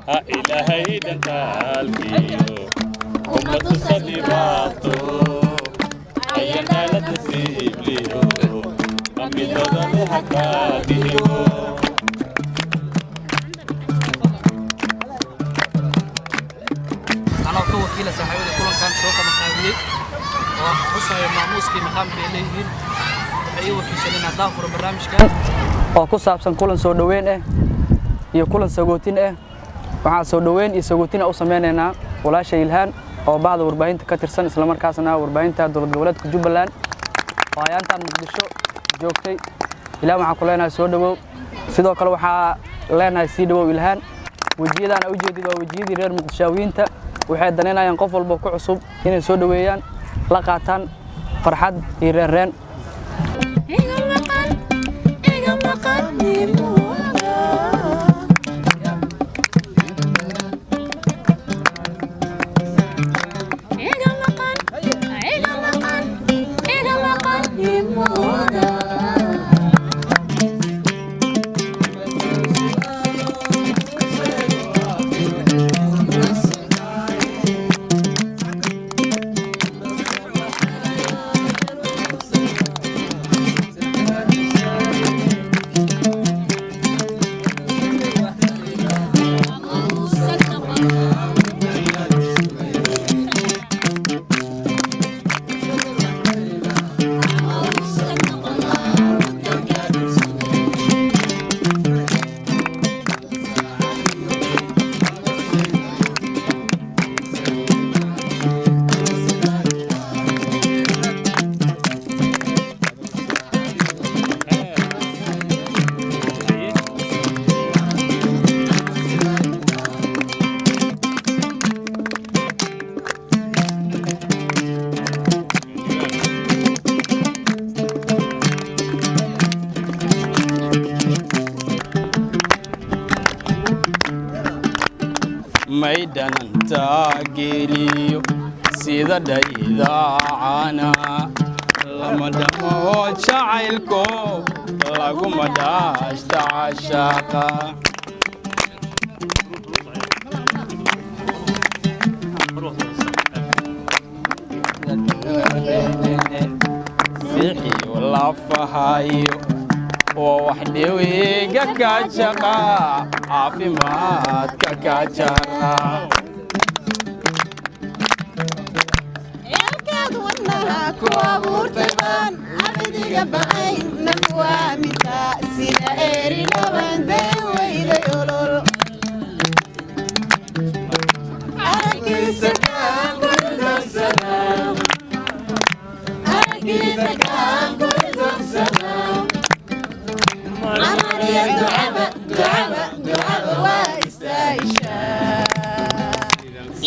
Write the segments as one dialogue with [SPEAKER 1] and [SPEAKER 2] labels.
[SPEAKER 1] Ha Ilaahay dhantaalkiyo kuma tusa dhibaato, ayanala nasiibliyo amidodale hakaadiyo.
[SPEAKER 2] Anoo ka wakiila saaxiibada kulankan soo qabanqaabiyey oo xusaya maamuuskii maqaamka ay leeyihiin, waxay ii wakiisheen inaan daafuro barnaamijkan oo ku saabsan kulan soo dhoweyn ah iyo kulan sagootin ah. Waxaan soo dhoweyn iyo sagootin u sameynaynaa walaasha Ilhaan oo bahda warbaahinta ka tirsan, islamarkaasna warbaahinta dowlad goboleedka Jubbaland oo ayaantan Muqdisho joogtay. Ilhaan, waxaan ku leenahay soo dhowow. Sidoo kale waxaa leenahay sii dhowow, Ilhaan. Wejiyadaan aa ujeedid waa wejiyadii reer Muqdishaawiyiinta. Waxay danaynayaan qof walba ku cusub inay soo dhoweeyaan, la qaataan farxad iyo reenreen.
[SPEAKER 3] Iga maqan, iga maqan nimooda. Iga maqan, iga maqan, iga maqan nimooda.
[SPEAKER 4] Maydhananta geliyo sida dhaydaacana lama dhamo jacaylko, laguma dhaashta cashaaqa. Sixiyo lafahayo waa wax dhewiga ka jaqa, caafimaadka ka jara.
[SPEAKER 3] Ceelkaad wadnaha ku abuurtay baan cabidiga ba'ayn, nafwaaminta sida eeri dhaban deen weyday olol aragiisa kaan kudogsada, aragiisa kaan kudogsada. Amaniya ducaba, ducaba, ducaba waa istaahishaa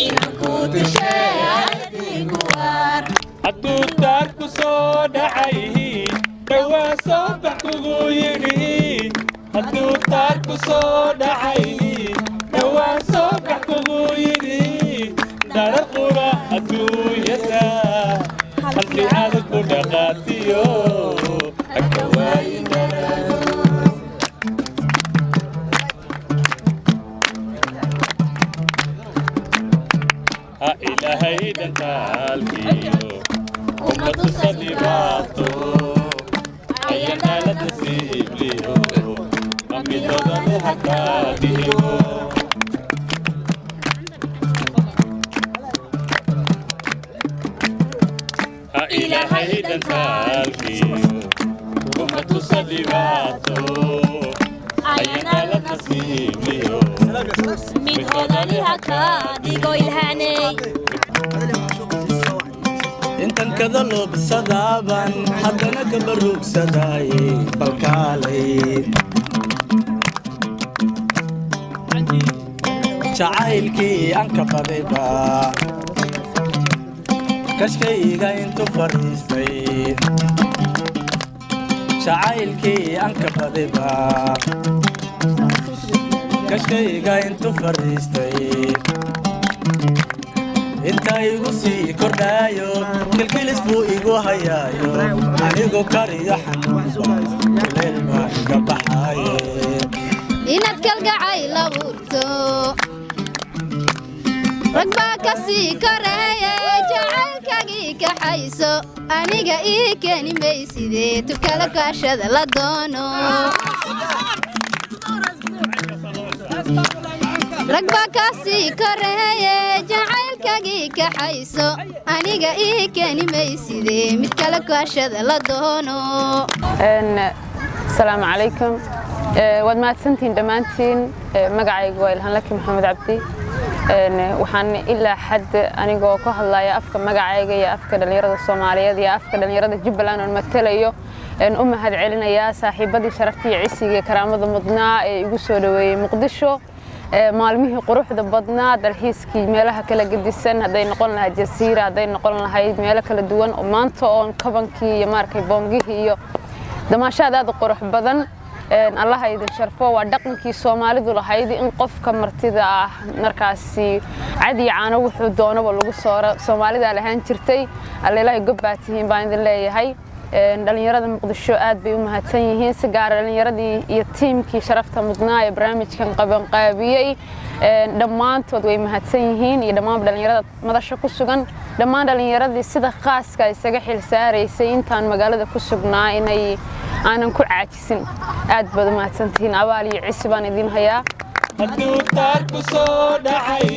[SPEAKER 3] inaan ku tishee ayatii kuwaar.
[SPEAKER 1] Hadduu daar ku soo dhacay, dhowaa soo bax kugu yidhi. Hadduu daar ku soo dhacay, dhowaa soo bax kugu yidhi. Dharar qura adduunyada halkii aad ku dhaqaatiyo haka waayin daraado. Ha Ilaahay dhantaalkiyo kuma tusa dhibaato, ayanala nasiibliyo amidodale hakaadiyo. Ha Ilaahay dhantaalkiyo kuma tusa dhibaato, ayanala nasiibliyo
[SPEAKER 5] mid odaliha kaa dhigo, Ilhaaney.
[SPEAKER 4] Intan kada loobsadaaban haddana kabaruugsadaaye balkaalay jacaylkii aan ka badayba kashkayga intu fadhiistay, jacaylkii aan ka badayba kashkayga intu fadhiistay, inta igu sii kordhaayo kilkilis buu igu hayaayo, anigu kariyo xanuunba kuleel baa iga baxaaye.
[SPEAKER 5] Inaad kalgacayl abuurto.
[SPEAKER 6] Rag baa ka sii koreeye, jacaylkagii kaxayso, aniga ii keeni maysidee, tukala kaashada la doono. Rag baa ka sii koreeye, jacaylkagii kaxayso, aniga ii keeni maysidee, mid kala kaashada la doono.
[SPEAKER 7] Asalaamu calaykum. Waad mahadsantihiin dhammaantiin. Magacaygu waa Ilhaan Laki Maxamed Cabdi. Waxaan ilaa xad anigoo ku hadlaya afka magacayga iyo afka dhallinyarada Soomaaliyeed iyo afka dhallinyarada Jubbaland oon matalayo u mahad celinayaa saaxiibadii sharafta iyo cisiga iyo karaamada mudnaa ee igu soo dhoweeyey Muqdisho maalmihii quruxda badnaa, dalxiiskii meelaha kala gedisan, hadday noqon lahayd Jasiira, hadday noqon lahayd meelo kala duwan oo maanta oon kabankii iyo maarkay boongihii iyo damaashaad aad u qurux badan. Allaha idin sharfo. Waa dhaqankii Soomaalidu lahayd in qofka martida ah markaasi cad iyo caano wuxuu doonaba lagu sooro. Soomaalida lahaan jirtay. Alla Ilaahay gob baa tihiin baan idin leeyahay. Dhallinyarada Muqdisho aad bay u mahadsan yihiin, si gaara dhallinyaradii iyo tiimkii sharafta mudnaa ee barnaamijkan qabanqaabiyey. Dhammaantood way mahadsan yihiin, iyo dhammaan dhallinyarada madasha ku sugan, dhammaan dhallinyaradii sida khaaska isaga xil saaraysay intaan magaalada ku sugnaa inay aanan ku caajisin. Aad baad u mahadsantihiin. Abaal iyo cisi baan idin hayaa.
[SPEAKER 1] Hadduu taarku soo dhacay,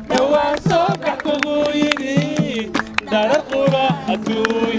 [SPEAKER 1] dhowaan soo bax kugu yidhi, dharar qura adduunyada.